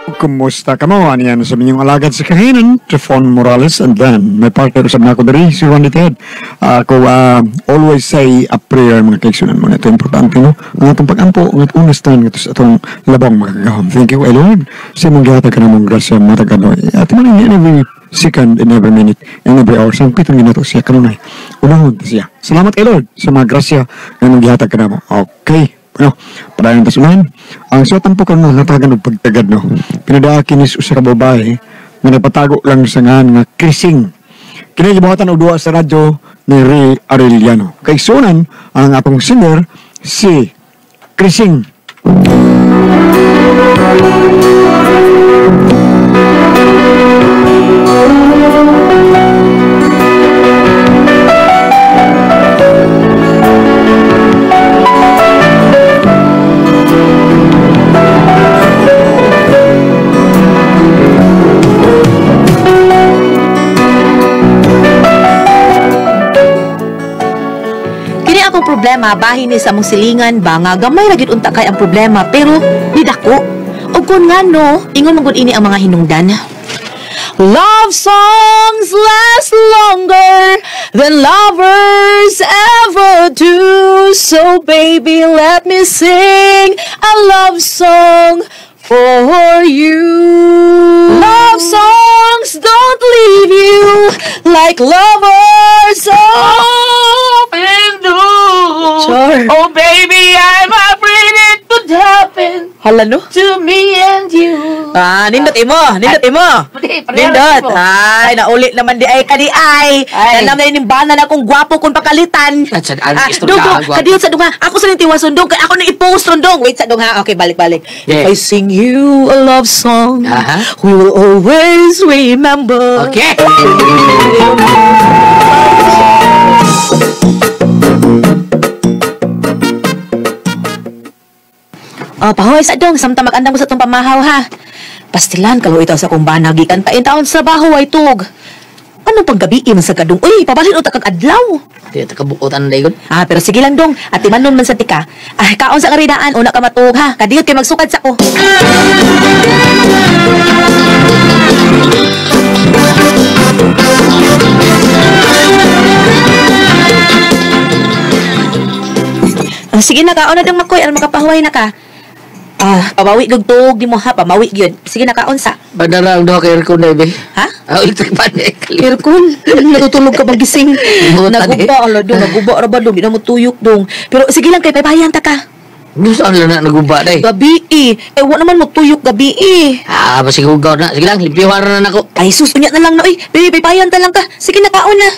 Kumusta ka mo? Ano yan sa inyong alagad sa kahinan, Trifon Morales, and then may partner sa mga ko diri, si Randy Ted. Ako always say a prayer, mga kaigsunan mo na ito importante, no? Ang atong pag-ampo, ang atong understand, ito sa atong labong makagahom. Thank you, Lord. Sa imong gihatag ka namong grasya, matag ano. At man in every second, in every minute, in every hour. Sa pitong ginato siya, kanunay. Unahon siya. Salamat kay Lord sa mga grasya nga imong gihatag ka namo. Okay. No, padayon ta sulan. Ang suwatan po karon natagan og pagtagad, no. Pinadaaki ni usa ka babae nga nagpatago lang sa ngan nga Krising. Kini gibuhatan og duwa sa radyo ni Ray Arellano. Kay sunan ang atong singer si Krising. Problema bahin ni sa mong silingan ba nga gamay ra gyud unta kay ang problema pero nidako. Og kun ngano ingon man gud ini ang mga hinungdan. Love songs last longer than lovers ever do. So baby, let me sing a love song for you. Love songs don't leave you like lovers often do. Sure. Oh baby, I'm afraid it could happen. Hala no? To me and you. Ah, nindot imo, nindot imo. Nindot. Ay, nauli naman di ay kadi ay. Nanam na ining bana na kung gwapo kung pakalitan. Dong, kadiyot sa dunga. Ako sa tiwason dong kay ako na i-post ron dong. Wait sa dong ha. Okay, balik balik. Yeah. If I sing you a love song, we will always remember. Okay. Oh, pahoy sa dong, samtang mag-andam ko sa itong pamahaw ha. Pastilan, kaluwi itaw sa kong bana, gikan pa in taon sa trabaho ay tug. Anong paggabi man sa kadung? Uy, pabalin utak kag adlaw. Di ta kabuotan na dayon. Ah, pero sige lang dong, ati manon man sa tika. Ah, kaon sa karidaan, una ka matuog ha. Kadiyot kay magsukad sa ko. Ah, sige na, kaon na dong makoy, aron makapahuway na ka. Ah, pamawi gud tuog nimo ha, pamawi gyud. Sige na kaon sa. Badala ang duha kay aircon na be. Ha? Ah, electric fan aircon. Natutulog ka bang gising? Naguba ala dong, naguba ra ba dong, di na mo tuyok dong. Pero sige lang kay paypayan ta ka. Gusto lang na naguba day. Gabi eh. Eh wa naman mo tuyok gabi eh. Ah, basig hugaw na. Sige lang, limpyuhan na nako. Ay sus, unya na lang na oy. Baby, paypayan ta lang ka. Sige na kaon na.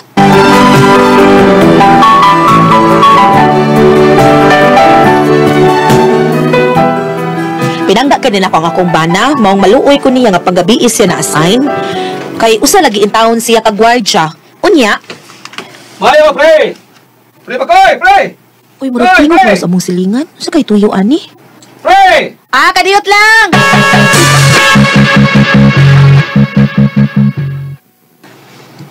Pinangga ka din ako ang akong bana, maong maluoy ko niya nga paggabi siya na-assign. Kay usa lagi in taon siya kagwardya. Unya. Mayo, pre! Pre, bakoy, pre! Uy, murag tingog mo sa among silingan. Usa kay tuyo ani? Pre! Ah, kadiyot lang!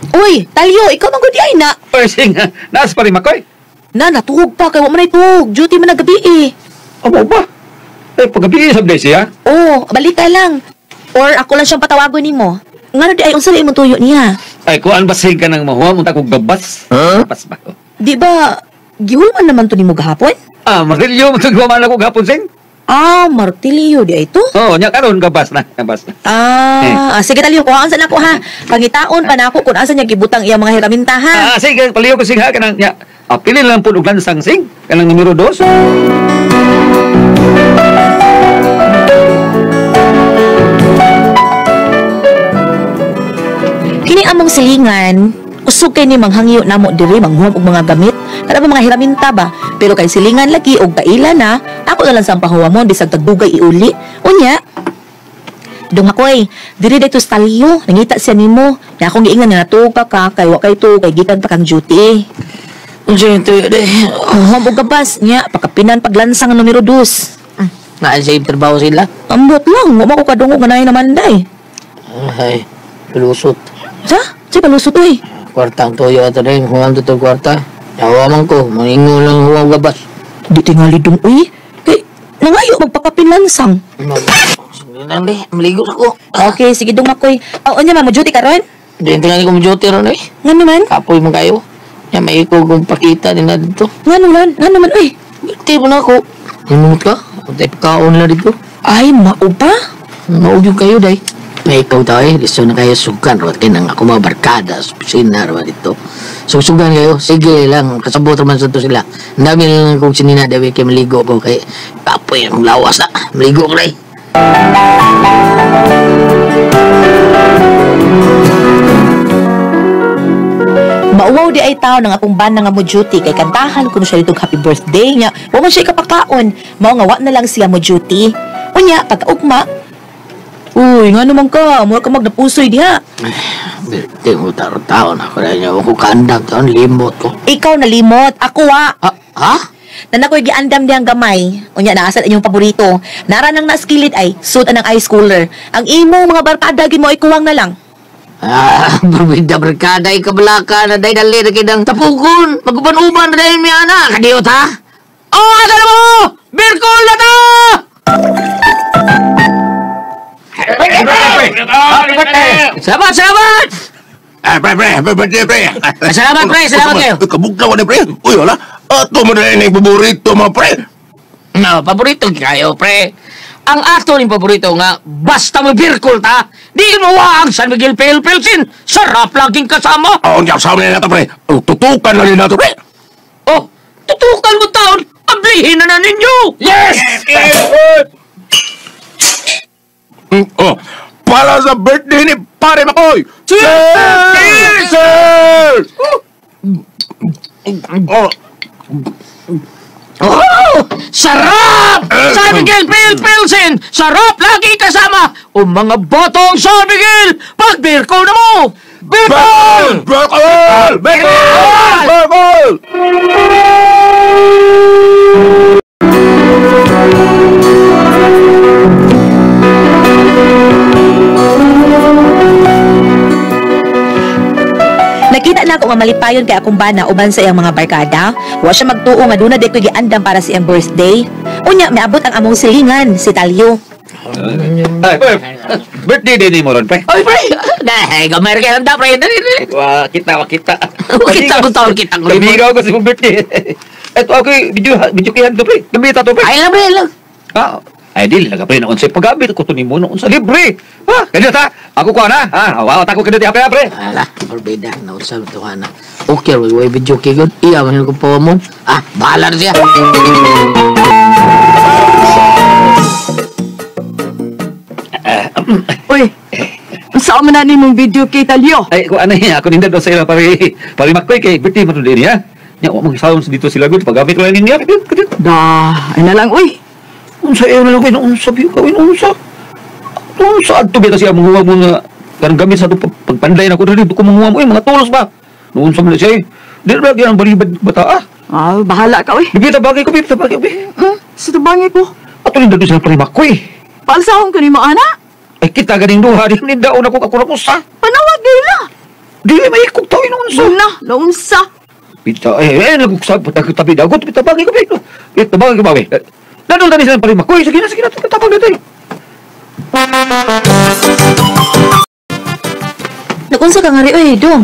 Uy, Talyo, ikaw man gud ay na. Uy, sing, naas pa rin, makoy. Na, natuhog pa, kay wa man ay tuhog. Duty man na gabi eh. Amo ba? Eh, paggabi sa day siya? Oo, balita lang. Or ako lang siyang patawagon nimo. Ngano di ay unsa imong tuyo niya? Ay, kuan basig ka nang mahuwa mo ta kog gabas. Huh? Gabas ba? Di ba gihulman naman to nimo gahapon? Ah, martilyo mo tugwa man ako gahapon sing. Ah, martilyo di ay to? Oo, nya karon gabas na, gabas na. Ah, eh. Sige Talyo, kuhaan sa nako ha. Pangitaon pa nako kung asa niya gibutang iyang mga heraminta ha. Ah, sige, paliyo ko sing ha kanang nya. Ah, pili lang pud og lansang sing kanang numero 2. Kini among silingan, usog kay ni manghangyo namo diri manghuam og mga gamit, kada ba mga heraminta ba? Pero kay silingan lagi og kaila na, ako na lang sa pahuwamon bisag tagdugay iuli. Unya, dong akoy, diri dayto sa Talyo, nangita siya nimo. Na akong giingnan nga natuog pa ka, kay wa kay tuog, kay gikan pa kang duty. Unsa yung tuyo day? Huam og gabas nya, pakapinan paglansang ang numero 2. Naa sa trabaho sila? Ambot lang, wa man ko kadungog nga naay naman day. Ay, lusot. Sa? Sa palusot oy. Kwarta ang tuyo ato day, huwam to kwarta. Yawa man ko, mangingo lang huwam gabas. Di tingali dong uy. Kay nangayo magpakapilansang. Nandi, maligo ako. Okay, sige dong Makoy. Oh, unya man mo duty karon? Di tingali ko mo duty ron eh. Ngano man? Kapoy man kayo. Nya may ko kong pakita din na dito. Ngano man? Ngano man uy? Birthday mo na ako. Hinumot ka? Untay pagkaon na dito. Ay, mao pa? Maugyog kayo, day. May ikaw tayo, listo na kayo sugan. Rawat kayo nang ako mga barkada, opisina, rawat dito. Susugan kayo, sige lang, kasabot naman sa to sila. Ang dami lang kong sinina, dawi kayo maligo ko kay kapoy ang lawas na. Maligo ko na eh. Mauwaw di ay tao ng akong bana nga mo duty kay kantahan kuno siya ditong happy birthday niya. Wa man siya ikapakaon. Mao nga wa na lang siya mo duty. Unya, pagkaugma, uy, nga naman ka, mura ka magnapusoy diha. Birthday mo, taro-taon ako na niya. Ako kaandang taon, limot ko. Ikaw nalimot, ako wa. Ha? Ha? Na ako'y giandam diyang gamay. Unya, naasal inyong paborito. Nara nang naskilid ay, suit ang ice cooler. Ang imong mga barkada, gin mo ay kuwang na lang. Ah, berbeda barkada, ikabalaka na dahil dali na kinang tapukon. Maguban-uban na dahil may anak. Kadiyot ha? Oh, asa na mo! Birkol na to! Salamat, salamat! Pre, pre, happy birthday, pre. Salamat, pre, salamat kayo. Kabuglaw na, pre. Uy, wala. Ato mo na yung paborito, mga pre. No, paborito kayo, pre. Ang ato ning paborito nga, basta mo birkol ta, di mo waang San Miguel Pale Pilsen. Sarap laging kasama. Oo, oh, sama na nato, pre. Tutukan na rin nato, pre. Oh, tutukan mo taon, ablihin na na ninyo. Yes! Yes! Oh, para sa birthday ni Pare Makoy! Cheers! Cheers! Oh. Oh! Sarap! San Miguel Pale Pilsen! Sarap lagi kasama! O mga batong San Miguel! Pagbirko na mo! Birkol! Birkol! Birkol! Birkol! Nakita na ako nga malipayon kay akong bana uban sa iyang mga barkada. Wa siya magtuo nga duna di ko giandam para sa iyang birthday. Unya miabot ang among silingan si Talyo. Ay, birthday day ni mo ron, pre. Oy, pre! Dahil, gamay kayo handa, pre. Wa kita, wa kita. Kita ko taon, kita ko. Kamigaw ko sa imong birthday. Eto ako, video kihan to, pre. Gamita to, pre. Ay lang, pre, lang. Ah, ay, dili na ka, pre. Naunsa paggamit ko to ni mo, naunsa libre. Ha, kanyo ta? Ako ko na, ha? Wow, tako kanyo ti, pre, pre. Ala, berbeda, naunsa ito ka na. Okay, way video kay good. Iya, man ko po mo. Ah, bahala na siya. Uy, saan mo na ni mong video kay Talyo? Ay, ko ano ako nindad sa ila pare Makoy kay birthday man din niya. Nya wa mag sounds dito sila good paggamit ko lang niya. Da, ay na lang, uy. Unsa ayo na lang kay unsa biyo ka unsa. Unsa adto bita siya manguha mo nga kanang gamit sa atong pagpanday na ko diri ko manguha mo mga tulos ba. Unsa man siya. Di ba gyud ang balibad bata ah. Ah, bahala ka, uy. Bibita bagay ko, bibita bagay ko. Sa tabangay ko. Ato nindad sila pare Makoy. Paalsahon ko ni mo, ana. Ay kita ganing duha di nindaon ako ako ra sa. Panawag nila. Dili maikog taw inunsa. Na, naunsa. Pita ay nagusab tabi dagot pita bagay ko pita. Pita bagay ko bagay. Nadol tani sila pare Makoy sige na tabang dito. Nagunsa ka nga ri oy, dong.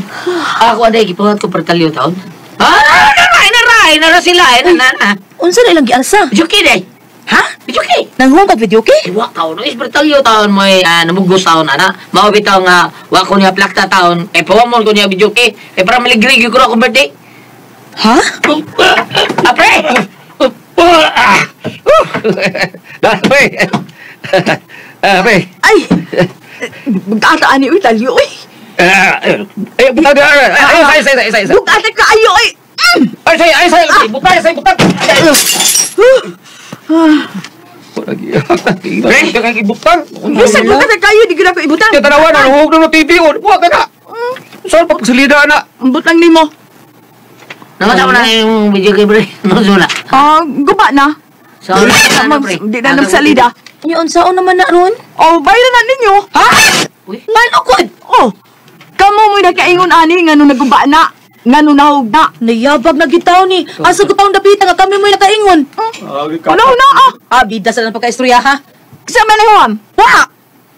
Ako anday gipungat ko per Talyo taon. Ah, naray na sila ay na na. Unsa na ilang gialsa? Juki day. Ha? Juki. Nanghuwang kag video kay? Wa taon is per Talyo taon mo namugos taon ana. Mao bitaw nga wa ko niya plakta taon. Eh pawamon ko niya video kay. Eh para maligrig ko akong birthday. Ha? Ah, pre. Dah, pre. Ah, pre. Ay, bugata ani uy Talyo, uy. Eh, butang ay, ay, ay, ay. Bugata ka ayo, ay. Ay, ay, ay, butang, ay, butang. Pre, kay ibutang. Bisag bugata kayo, di gid ako ibutang. Kaya tanawa na, huwag na TV ko. Buwa ka na. Saan pag salida na? Butang nimo. Namata mo na yung video kay pre. Nusula. Ah, guba na. So, ano, pre? Di na nagsalida. Unya unsaon naman na ron? Oh, bayaran na ninyo. Ha? Uy. Ngano kod? Oh, kamo mo'y nakaingon ani ngano naguba na. Ngano nahog na. Nayabag na gitaw ni. Asa ko taong dapita nga kami mo'y nakaingon. Ano na ah? Ah, bida sa lang pagkaistorya ha. Sa man na huwam? Wa!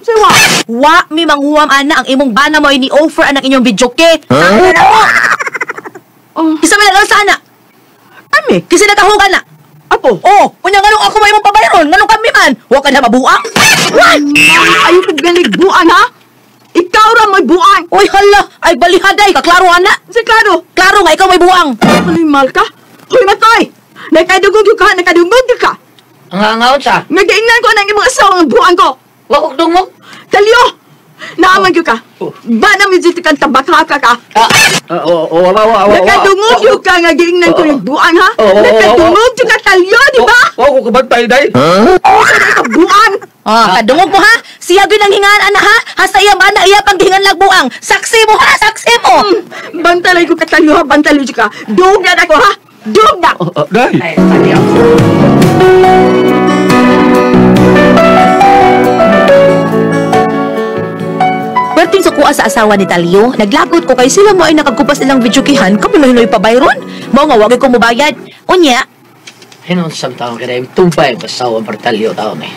Siwa. Wa mi manghuwam ana ang imong bana mo ni offer anang inyong videoke. Huh? Oh, Isa man lang sana. kami. Kasi nakahugan na. Apo. Oh, unya nganong ako may imong pabayron, nganong kami man. Wa ka na mabuang. What? Ayaw ka galing buang ha? Ikaw ra may buang. Oy hala, ay balihaday ka klaro ana. Si klaro. Klaro nga ikaw may buang. Animal ka? Hoy matoy! Nakadungog ka, nakadungog ka. Ang hangaw sa. Nagaingnan ko nang imong asawa ang buang ko. Wa kog dungog. Talyo! Naaman gyud ka. Ba na medyo kang tabakaka ka. Ah, Oo, wala, wala, wala. Nakadungog gyud ka nga giingnan ko yung buang ha? Oo, oo, oo. Nakadungog gyud ka talyo, di ba? Wa ko kabantay, day. Usa na ka buang. Ah, kadungog mo ha. Siya gyud ang hingan ana ha. Hasta iya bana iya pang gihingan lag buang. Saksi mo ha, saksi mo. Bantalay ko ka talyo ha, bantalay gyud ka. Dug na ako ha. Dug na. Day. Ay, talyo. Perting sukuha sa asawa ni Talyo, naglagot ko kay sila mo ay nakagkupas nilang videokihan, kamo na hinoy pabayron. Mao nga wagay ko mobayad. Unya, Hinon sa taon kay tumpay basaw ang partalyo taon eh.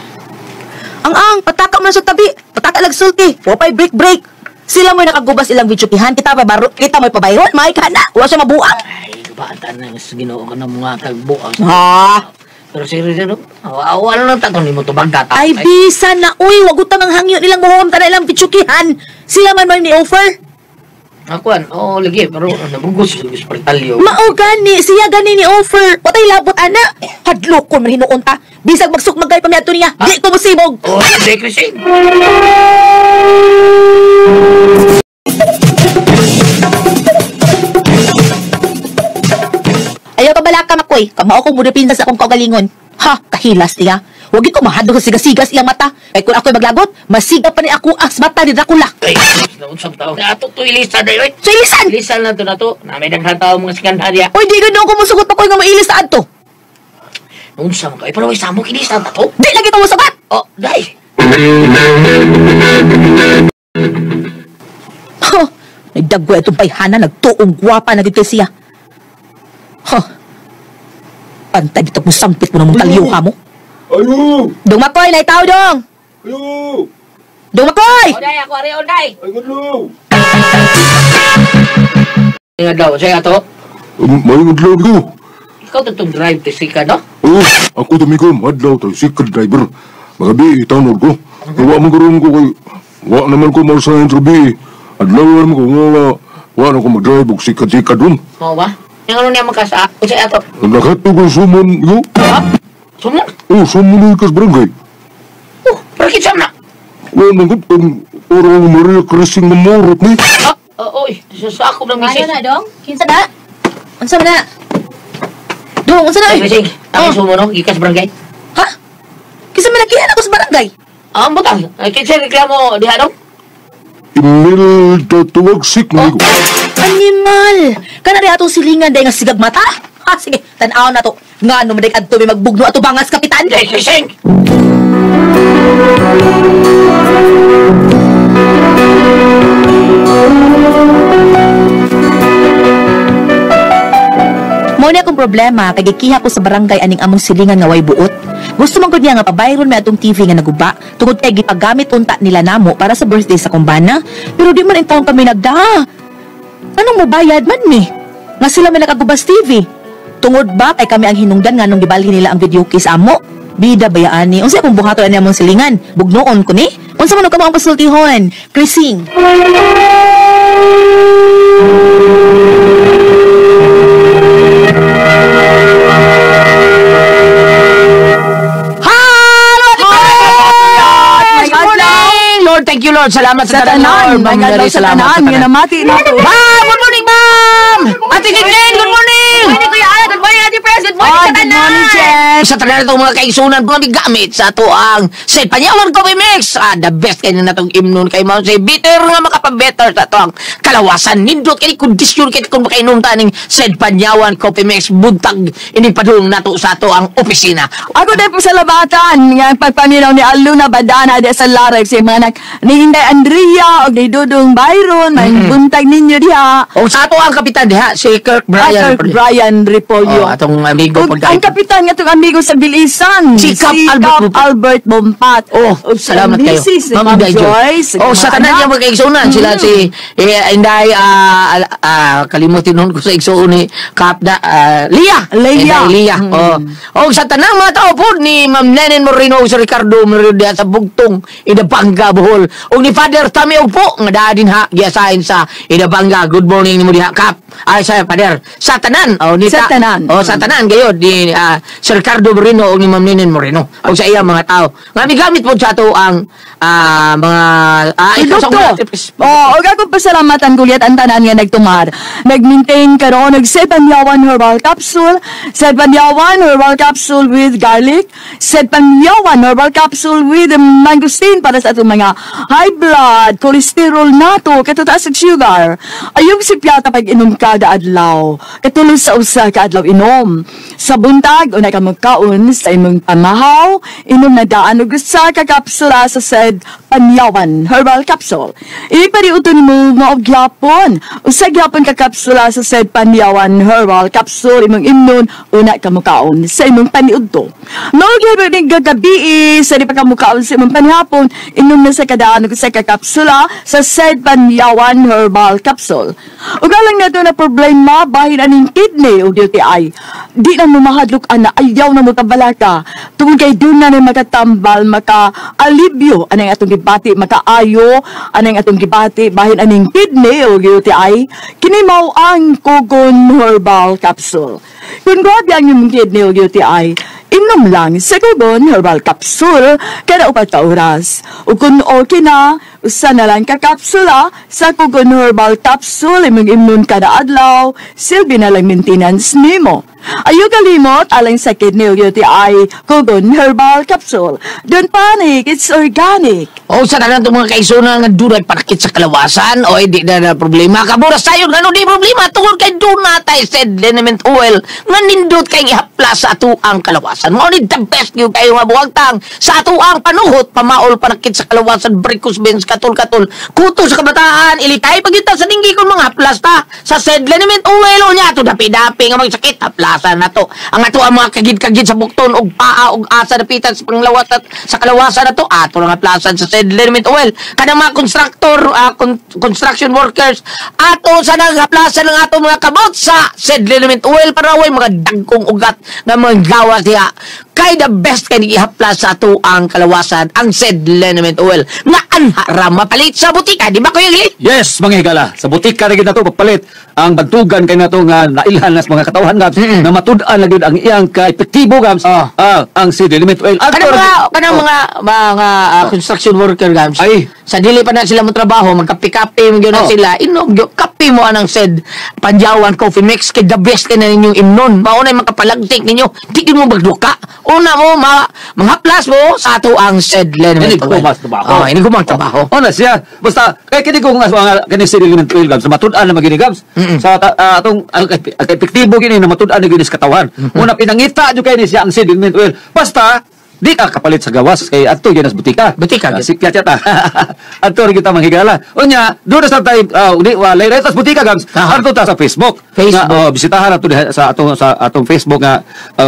ang pataka man sa tabi, pataka lag sulti, wa pay break break. Sila mo nakagubas ilang videokihan, kita pa baro, kita mo pabayron, may ka na, wa siya mabuang. Ay, bata na sa Ginoo ka ng mga tagbuang. Ha? Pero seryoso, no? Awa lang taton nimo tubag data. Ay bisa na uy, wag utang ang hangyo nilang muhuam tanan ilang videokihan. Sila man may ni offer. Akuan, oo, lagi, pero nabugos, bugos partalyo. Mao gani, siya gani ni offer. Watay labot ana. Hadlok ko man hinuon ta. Bisag magsukmagay pa miadto niya. Di ko mosibog. Oh, hindi, Christine. Ayaw ka balaka makoy. Kamao kong mudipinsa sa akong kaugalingon. Ha, kahilas niya. Huwag ko mahadlok sa sigas-sigas iyang mata. Kay kung ako'y maglagot, masiga pa ni ako ang mata ni Dracula. Ay, naunsang taon. Ato to ilisa na yun. So ilisan! Ilisa na to na to. Namay daghan tao mga sikanhan niya. Uy, di ganoon ko musugot pa ko nga mailis sa adto. Naunsang ka. Ay, pero ay samok ilisa na to. Di lagi ko musugot! Oh, day. Huh, nagdagwa itong bayhana, nagtuong gwapa na dito siya. Huh. Pantay dito kung sampit mo na mong talyuha mo. Ayo! Dong Makoy, naitaw dong! Ayo! Dong Makoy! Oday, ako ari, oday. Ay, gadlaw! Nga daw, siya ato. May gadlaw ko. Ikaw to itong drive to sika, no? Oh, ako tumigo, madlaw tayo, secret driver. Magabi, itanod ko. Wa man karoon ko kay... Wa naman ko masahin sa gabi. Adlaw naman ko nga... Wa na ko mag-drive og sikat-sikat dun. Mo ba? Yung ano niya magkasa? O siya ato. Nakato ko sumon, yo. Ha? Sumon? Oh, sumon ni kas barangay. Oh, pero kitsam na. Wa man ko, orang Maria Crising mamurot ni. Ha? Oh, oy, sa ako ng misis. Ano na, dong? Kinsa na? Unsa man na? Dong, unsa na? Ay, Krising, ang sumo, no? Gikas barangay. Ha? Kinsa man nakihan ako sa barangay? Ah, butang. Ay, kinsa reklamo diha, dong? Imelda tuwagsik ni ko. Animal! Kana rin atong silingan dahil nga sigag mata? Ha, sige, tan-aw na to. Nga no, madig adto may magbugno ato bangas, kapitan. Ay, Krising! Mao ni akong problema kay gikiha ko sa barangay aning among silingan nga way buot. Gusto man gud niya nga pabayron may atong TV nga naguba tungod kay gipagamit unta nila namo para sa birthday sa kumbana. Pero di man intawon kami nagda. Anong mobayad man ni? Nga sila may nakagubas TV. Tungod ba kay kami ang hinungdan nga nung gibalhin nila ang video case amo? Bida bayaan ni. Unsa akong buhaton ani among silingan? Bugnoon ko ni? Unsa man kamo ang pasultihon? Krising. Hello, Good morning! Lord, thank you, Lord. Salamat sa Sa tanan, tanan, Lord. may Ma'am adlaw Mary, sa salamat tanan sa nga tanan. namati na to. Ma'am, good morning, ma'am! Ate Kikin, good morning! Good morning, Kuya Ala. Good morning, Ate Pres. Good morning Oh, sa good tanan. morning, Chen. Sa tanan itong mga kaigsunan kung kami gamit sa ato ang sa Panyawan Coffee Mix. Ah, the best kayo na natong imnon kay Ma'am say bitter nga makapabetter sa ato ang kalawasan. Nindot kay kondisyon kay kung makainom ta ning Said Panyawan Coffee Mix buntag ini padung nato sa ato ang opisina. Ako din po sa labatan nga ang pagpaminaw ni Aluna Badana di sa Lareg sa mga anak ni Inday Andrea o ni Dudong Byron may buntag ninyo diha. O sa ato ang kapitan diha si Kirk Brian. Arthur Brian Repolyo. Oh, atong amigo Ug ang kapitan nga itong amigo ko sa Bilisan. Si Kap Albert Bompat. Albert Bompat. Oh, Ug sa salamat kayo. misis ni Ma'am Ma'am Inday Joy. Joyce. Oh, sa tanan niya mga kaigsunan sila si Inday kalimutin nun ko sa igsuon ni Kap da Lia. Lia. Inday Lia. Oh. Oh, sa tanang mga tao po ni Ma'am Lenen Moreno ug si Ricardo Moreno diha sa Bugtong, Inabanga, Bohol. Ug ni Father Tami og po nga daa din ha giasahin sa Inabanga. Good morning nimo diha Kap. Ay sa Father. Sa tanan. Oh, ni Sa tanan. Oh, sa tanan gayod ni Sir Ricardo Moreno ug ni Ma'am Nenen Moreno. Og sa iya mga tao. Nga migamit po sa ato ang mga ikaw sa Produkto. una- Oh, og akong pasalamatan Gulyat ang tanan nga nagtumar. Nag-maintain karon og Sepanyawan Herbal Capsule, Sepanyawan Herbal Capsule with garlic, Sepanyawan Herbal Capsule with mangosteen para sa atong mga high blood, cholesterol nato, katutaas og sugar. Ayong sipyata pag inom kada adlaw. Katulong sa usa ka adlaw inom. Sa buntag, una ka magkaon sa imong pamahaw, inom na daan og usa ka kapsula sa said Panyawan Herbal Capsule. Ipariuto nimo mao gyapon. Usa gyapon ka kapsula sa said Panyawan Herbal Capsule imong imnon una ka mukaon sa imong paniudto. Mao gyud ning gagabi sa di pa ka mukaon sa imong panihapon, inom na sa kadaan og usa ka kapsula sa said Panyawan Herbal Capsule. Ug alang nato na problema bahin aning kidney o UTI. Di na mo mahadlok ana, ayaw na mo kabalaka. Tungod kay doon na ni makatambal, maka alibyo anang atong gibati, makaayo anang atong gibati bahin aning kidney o UTI. Kini mao ang Kogon Herbal Capsule. Kung grabe ang imong kidney o UTI, inom lang sa Kogon Herbal Capsule kada 4 ka oras. Ug kung okay na, usa na lang ka kapsula sa Kogon Herbal Capsule imong imnon kada adlaw, silbi na lang maintenance nimo. Ayaw kalimot alang sa kidney o UTI, Kogon Herbal Capsule. Don't panic, it's organic. O sa tanan itong mga kaisuna nga dunay panakit sa kalawasan o di na na problema. Kaburas tayo nga di problema tungod kay duna tay said liniment oil nga nindot kay ihapla sa atuang kalawasan. Mao ni the best gyud kayo nga buwagtang sa atuang panuhot pamaol panakit sa kalawasan varicose veins katol-katol kuto sa kabataan ilitay pagita sa dinggi kung mga haplas ta sa said liniment oil o niya ato dapi-dapi nga magsakit haplasan na to ang ato ang mga kagid-kagid sa bukton og paa og asa dapitan sa panglawas at sa kalawasan na to ato lang haplasan sa said liniment oil kanang mga constructor construction workers ato sa naghaplasan ng ato mga kamot sa said liniment oil para way mga dagkong ugat nga mga gawas diha kay the best kay gihaplas sa ato ang kalawasan ang said liniment oil nga anha ra mapalit sa butika, di ba Kuya Gili? Yes, mga higala. Sa butika ra gid nato papalit ang bantugan kay nato nga nailhan nas mga katawhan gabs na matud-an na gid ang iyang ka-epektibo gabs. Ang seed element oil. Kanang mga kanang mga construction worker gabs. Ay. Sa dili pa na sila mo trabaho, magkape-kape mo gyud na sila. Inom gyud kape mo anang said Panjawan coffee mix kay the best kay na ninyong imnon. Mao na makapalagtik ninyo. Di gyud mo magduka. Una mo manghaplas mo sa ato ang said liniment Hindi ko mas trabaho. Oh, hindi ko magtrabaho. Oh, na siya. Basta kay kini ko nga mga kani seed element oil gabs matud-an na magini gabs. Sa atong ang epektibo gini na matud-an na gini sa katawan. Una pinangita jud kay ni siya ang seed element oil. Basta di ka kapalit sa gawas kay adto gyud sa butika. Butika, gyud. Sikyat yata. Adto ra kita manghigala. Unya, doon na sa tay di walay ra sa butika gabs. Adto ta sa Facebook. Facebook. Nga, oh, bisitahan ato diha sa atong Facebook nga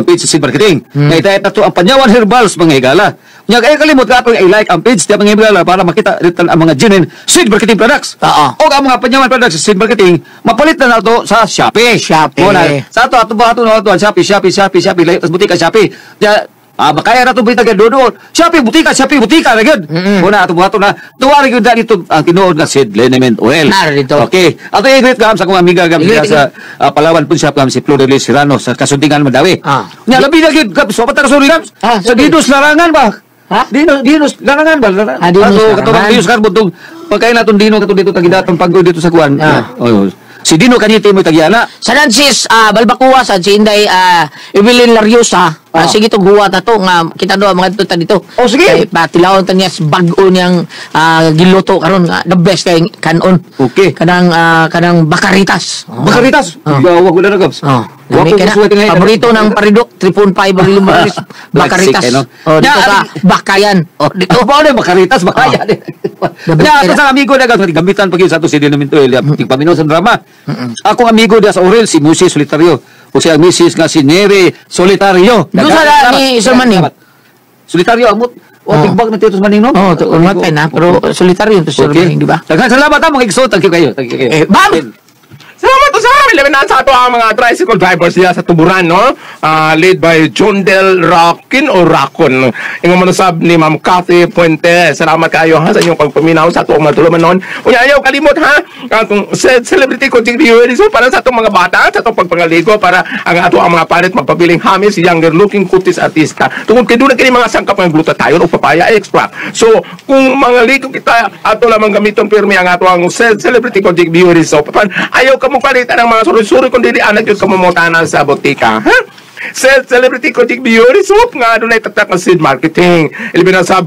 page sa Seed Marketing. Nga itay ato ang Panyawan Herbals mga higala. Nya kay kalimot ka atong i-like ang page diya mga higala para makita dito ang mga genuine Seed Marketing products. Og ang mga Panyawan products sa Seed Marketing mapalit na nato sa Shopee. Shopee. Mo na, sa ato ato ba ato na ato ang Shopee Shopee Shopee Shopee layo tas butika Shopee. Nya makaya na itong butika doon. Shopee butika, Shopee butika na gyud. Una ato buhaton na tuwa ra gyud na dito ang tinuod nga seed liniment oil. Nara dito. Okay. Ato i-greet gam sa akong amiga gam I-greet, sa Palawan po siya gam si Flor de Lis Serrano sa Kasuntingan Mandawi. Nya labi na gyud gam so patara sorry gam. Sa Sorry. Dinos Larangan ba? Ha? Dino Dinos Larangan ba? Dinos Ato, Larangan. katong Dinos Carbon tong pagkain naton Dino katong dito tagidatong pagod dito sa kuan. Oh, si Dino Cañete mo tagiana. Sa Nancy's Balbacuas at si Inday Evelyn Lariosa. Sige to guwa ta to nga kita do mga dito ta dito. Oh, sige. Kay patilaon ta niya sa bag-o niyang giluto karon nga the best kay kanon. Okay. Kanang kanang bakaritas. Oh. Bakaritas. Oh. Gawag wala na gabs. Oh. Wa Lami ko ka na. gusto tingay. Paborito ng parido, 3.5 ang ilong bakaritas. Black sick, eh, no? Oh, dito Ya, sa Bakayan. Oh, dito. Dito ba na makaritas makaya. The best Ya, ato kaya. sa amigo na gabs gamitan pag sa ato si Dino Mintuel, tigpaminaw sa drama. Akong amigo diya sa Orel si Musi Solitario. ug siyang misis nga si Neri Solitario. Gusto na ni Sir Maning. Solitario amot. O Oh. tigbag na Titus Maning no? Oh, to matay na pero solitaryo to Sir Okay. Maning, di ba? Daghang salamat ha mga igsoon. Thank you kayo. Thank you kayo. Eh, bam! Salamat sa amin. Labi na sa ato ang mga tricycle drivers diya sa Tuburan, no? Led by John Del Rockin o Racon. Ingon man usab ni Ma'am Cathy Puente. Salamat kayo ha sa inyong pagpaminaw sa ato ang mga tulumanon. Unya ayaw kalimot ha. Atong celebrity coaching viewers so para sa atong mga bata, sa atong pagpangaligo para ang ato ang mga parit magpabiling hamis younger looking kutis artista. Tungod kay doon na kini mga sangkap ng glutathione o papaya extract. So kung mga ligo kita ato lamang gamiton pirmi ang ato ang celebrity coaching viewers. So papan ayaw ka mo palitan ng mga suri-suri kung dili anak yun kamumutanan sa botika. Ha? Celebrity Coaching Beauty Soap nga doon ay tatak ang seed marketing. Ilbi na sa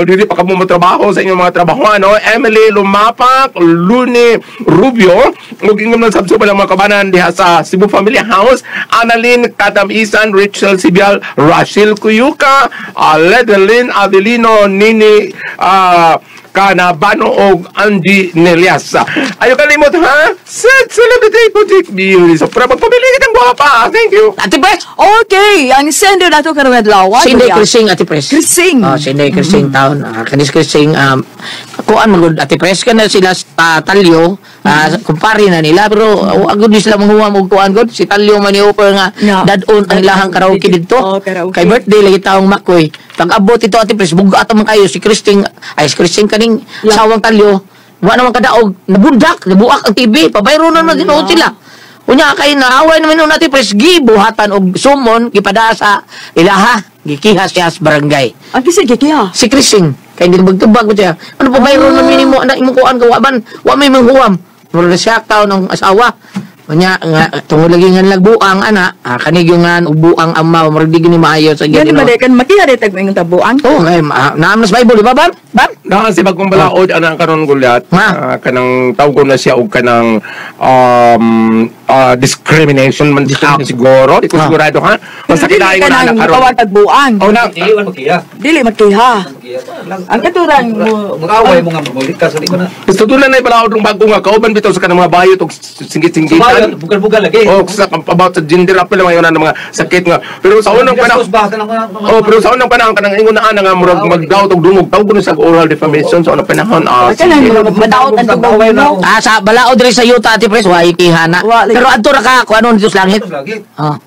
dili pa kamo matrabaho sa inyong mga trabaho ano Emily Lumapak, Luni Rubio, ug ingom na sab sa mga kabanan diha sa Cebu Family House, Annalyn Katamisan, Rachel Sibial, Rachel Cuyuca, Ledelyn Avelino, Nini Kanabano og Andy Nelias. Ayaw kalimot ha? Celebrity Coaching Beauty Soap. Para magpabili kitang gwapa. Thank you. Ate Pres! Okay, ang sender nato karong adlaw. Sinday Krising, Ate Pres. Krising. Oh, Sinday Krising taon. Kanis Krising, kuan magud Ate Pres kana sila sa Talyo, kumpare na nila pero agud ni sila manghuwam og kuan gud si Talyo man ni offer nga No. dadon ang ilahang karaoke didto. Oh, karaoke. Kay birthday lagi taong Makoy. Pag-abot ito Ate Pres, bugat man kayo si Kristing, ay si Kristing kaning sawang Talyo. Wa naman kadaog, nabundak, nabuak ang TV, pabayro na man tinuod sila. Unya kay naaway naman nun Ate Pres, gibuhatan og sumon gipada sa ilaha, gikiha siya sa barangay. Ang kisa gikiha. Si Krising, kay hindi magtubag ko siya. Ano pa bayro na minimo anak imong kuan ka wa man, wa may manghuwam. Mura siya taon ang asawa. Unya nga tungod lagi nga nagbuang ana, kanig yung nga ubuang ama, murag di gini maayo sa Gani gini. ba kan makiha rin tag imong tabuang? Oh, ay naam na sa Bible, di ba bam? Bam? Naa si bagong balaod ana karon gulyat. Ha? Kanang tawgon na siya og kanang discrimination man siguro. Di ko sigurado ha. Basta Dili kilain ko na ka anak nang karon. tawag tagbuang. Oh na. Iwan mo kiya. Dili makiha. Ang katuran mo Mag-away mo nga mamulikas di ko na. Gusto tulan na balaod rong bago nga kauban bitaw sa kanang mga bayot og singit-singitan. Bugal-bugal lagi. Oh, sa about sa gender appeal ngayon na mga sakit nga. Pero sa unang panahon Oh, pero sa unang panahon kanang ingon na ana nga murag magdaot og dungog tawag ko sa oral defamation sa unang panahon. Kanang Sige. madaot ang tubog no. Sa balaod diri sa yuta Ate Pres, wa kiha na. Wa, lagi. Pero adto ra ka kuan dito sa langit. Lagi. Oh.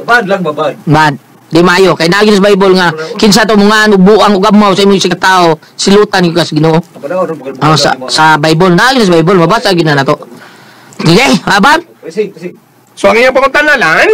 Bad lang ba bad. Man, di maayo kay naagi sa Bible nga kinsa to mga ubuang ug amaw sa imong tao, silutan gyud ka sa Ginoo. Oh, sa Bible naagi sa Bible mabasa gyud na nato. Sige, abam. Kasi So ang iyang pangutanalan,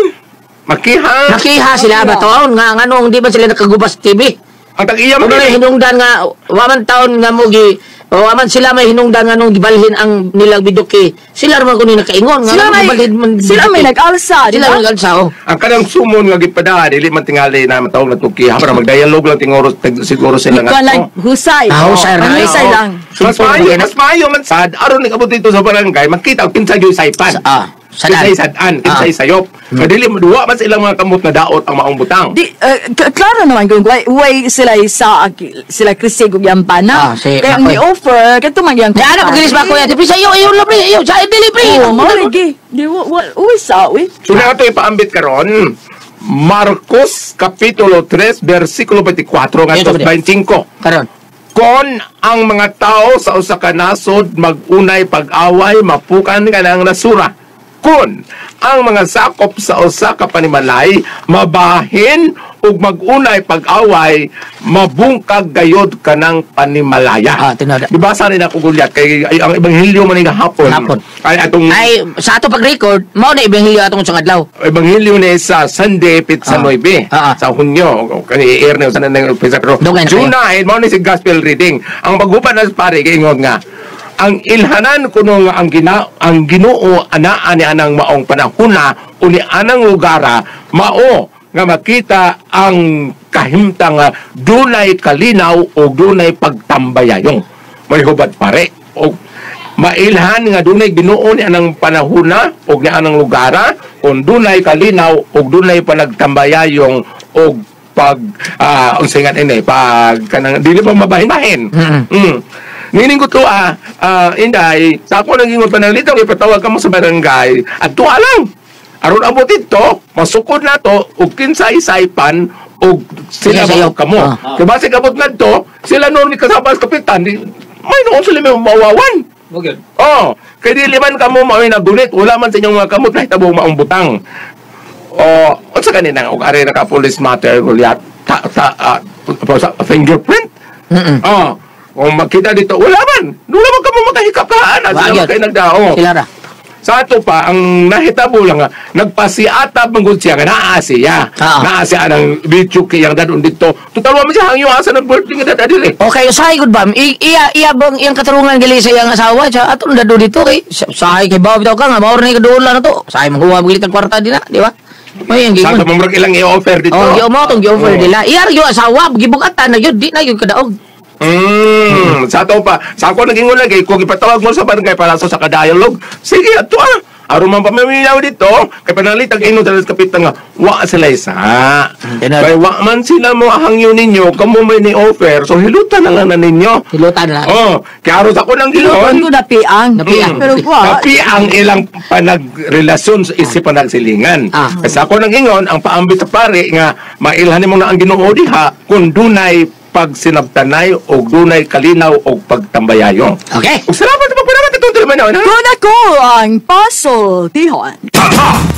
makiha. Nakiha sila ba taon nga nganong di ba sila nakagubas sa TV? Ang tag-iya Ano na hinungdan nga wa man taon nga mo gi wa man sila may hinungdan nga nung gibalhin ang nilang biduki. Sila ra man kuno nakaingon nga Sila may gibalhin man sila may nag-alsa, di sila ba? may nag-alsa oh. Ang kanang sumon nga gipada dili man tingali na matawag na tukiha para magdialog lang tinguro siguro sila nga. Ikaw lang husay. Ah, husay Ang ra. husay lang. Mas maayo man sad aron nikabot dito sa barangay makita og kinsa gyud saypan. Sadan. Kinsay sad-an, kinsay sayop. Kay dili duwa man sa ilang mga kamot na daot ang maong butang. Di klaro naman kung way sila sa sila Krisig ug Yampana. Si Kaya ang Makoy. ni-offer kadto man yang Di ana pag ba ko yan. Di sayo ayo lang pre, ayo sa dili pre. Oh, mao lagi. Di wa uy sa uy. So na ato ipaambit karon Marcos Kapitulo 3 versikulo 24 ngadto Yes, 25. Karon. Kon ang mga tao sa usa ka nasod magunay pag-away mapukan ka ng nasura. Kon ang mga sakop sa usa ka panimalay mabahin ug magunay pag-away mabungkag gayod kanang panimalaya. Tinuod. Gibasa ni nako gulyat kay ay, ang ebanghelyo man ni hapon. Hapon. Ay atong Ay sa ato pag-record, mao na ebanghelyo atong sa adlaw. Ebanghelyo ni sa Sunday pitsa 9 sa Hunyo kani air na sa nang umpisa pero Dugay na June 9 mao ni si gospel reading. Ang paghupan na sa pare giingon nga ang ilhanan kuno nga ang Ginoo anaa ni anang maong panahuna o ni anang lugara mao nga makita ang kahimtang nga dunay kalinaw o dunay pagtambayayong. May hubad pare o mailhan nga dunay Ginoo ni anang panahuna o ni anang lugara kung dunay kalinaw o dunay panagtambayayong o pag unsay nga ini pag kanang dili pa mabahin-bahin. Nining ko to inday sa ako nang ingon pananglitong ipatawag ka mo sa barangay at tuwa lang. Aron abot dito, masukod na to og kinsay saypan og sila Sila ba kamo. Ah. Kay basig abot ngadto, sila noon ni kasama sa kapitan, di, may noon sila may mawawan. Okay. Oh, kay dili man kamo mao'y nagunit, wala man sa inyong mga kamot nahitabo maong butang. Oh, unsa kani nang og ari naka police matter Goliath ta, ta, fingerprint? Oh, kung makita dito, wala man. Wala man kamo makahikap kaan. Wa Sila gyud. kay nagdao. Sila ra. Sa ato pa, ang nahitabo lang nga, nagpasiatab man gud siya nga naa siya. Ah. Naa siya ng video kay yang dadon dito. Total wa man siya hangyo asa ng birthday nga dada diri. Okay, usahay gud ba? Iya iya bang iyang katarungan gali sa iyang asawa siya aton dado dito kay usahay kay bawo bitaw ka nga mao ni kaduol na to. Usahay manguha gilit ang kwarta dinha, di ba? May ang Sa gingon. ato mamurag ilang i-offer dito. Oh, gi mo tong gi-offer Oh. nila. Iya ra gyud asawa gibugatan na gyud di na gyud kadaog. Sa ato pa, sa ako naging lagi, kung ipatawag mo sa barangay para sa ka-dialogue, sige, ato ah. Aron man pamimilaw dito, kay panalitag ino sa kapitan nga, wa sila isa. Ganun. Kay wa man sila mo hangyo ninyo, kamo may ni offer, so hilutan na lang na ninyo. Hilutan na lang. Oh, kaya aron sa ako nang Hiluton gilon. ko napiang. Napiang. Pero wa. Kapi ang ilang panagrelasyon sa isip panagsilingan. Ah. Kasi ako nang ingon, ang paambit sa pare nga mailhan nimo na ang Ginoo diha kung dunay pagsinabtanay o dunay kalinaw o pagtambayayo. Okay. Ug salamat sa pagpanamat itong tuluman na. Kun ako ang pasultihon. Tatak!